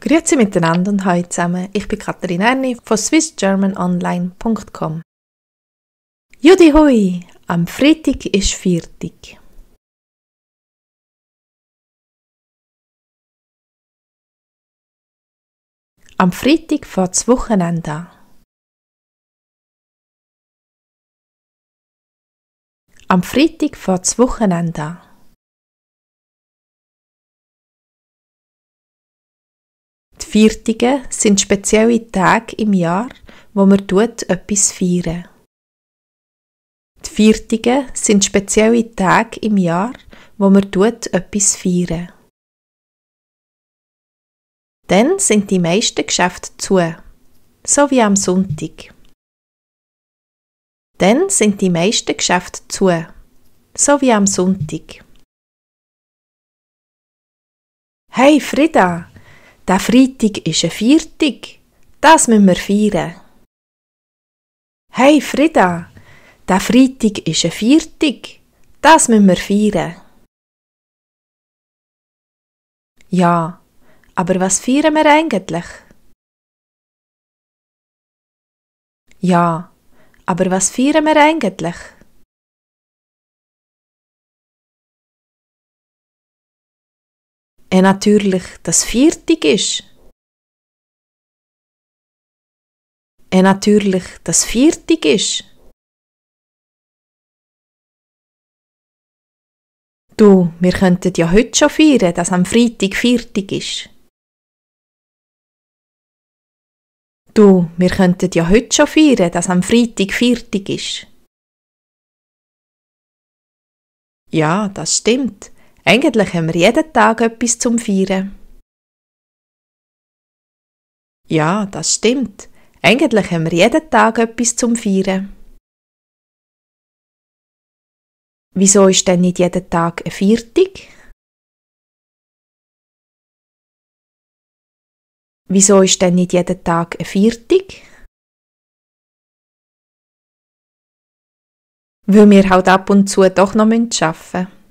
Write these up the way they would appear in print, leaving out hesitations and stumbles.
Grüezi miteinander und hallo zusammen. Ich bin Katharina Erni von swissgermanonline.com. Judi hui, am Freitag ist Viertag. Am Freitag fängt das Wochenende an. Am Freitag fängt das Wochenende an. Die Viertage sind spezielle Tage im Jahr, wo man etwas feiern. Die Viertage sind spezielle Tage im Jahr, wo man etwas feiern. Dann sind die meisten Geschäfte zu, so wie am Sonntag. Dann sind die meisten Geschäfte zu, so wie am Sonntag. Hey Frieda, der Freitag ist ein Viertag, das müssen wir feiern. Hey Frieda, der Freitag ist ein Viertag, das müssen wir feiern. Ja, aber was feiern wir eigentlich? Ja, aber was feiern wir eigentlich? Natürlich, dass Viertag ist. Natürlich, dass Viertag ist. Du, wir könnten ja heute schon feiern, dass am Freitag Viertag ist. Du, wir könnten ja heute schon feiern, dass am Freitag Viertag ist. Ja, das stimmt. Eigentlich haben wir jeden Tag etwas zum Feiern. Ja, das stimmt. Eigentlich haben wir jeden Tag etwas zum Feiern. Wieso ist denn nicht jeden Tag ein Viertag? Wieso ist denn nicht jeden Tag ein Viertag? Weil wir halt ab und zu doch noch arbeiten müssen.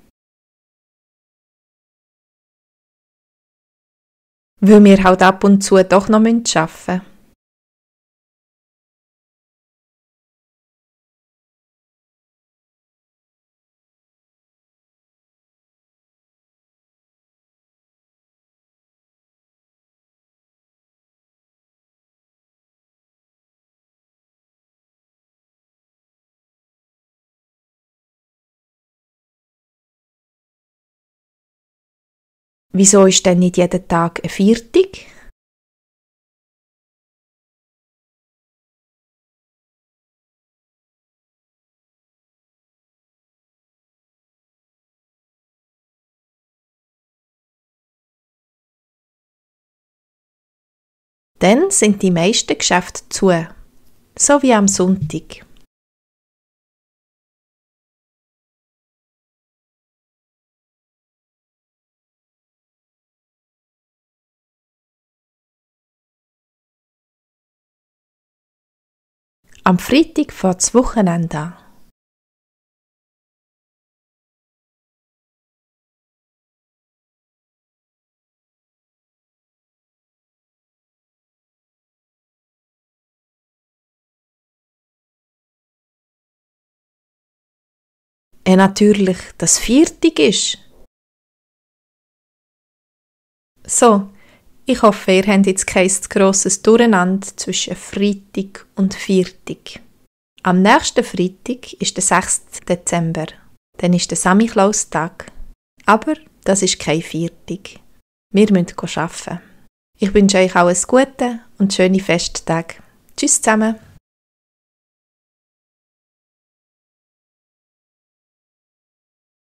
Weil wir halt ab und zu doch noch arbeiten müssen. Wieso ist denn nicht jeden Tag ein Viertag? Dann sind die meisten Geschäfte zu, so wie am Sonntag. Am Freitag fängt das Wochenende an. Natürlich, dass Viertag ist. So, ich hoffe, ihr habt jetzt kein zu grosses Durcheinander zwischen Freitag und Viertag. Am nächsten Freitag ist der 6. Dezember. Dann ist der Samichlaustag. Aber das ist kein Viertag. Wir müssen arbeiten. Ich wünsche euch alles Gute und schöne Festtage. Tschüss zusammen.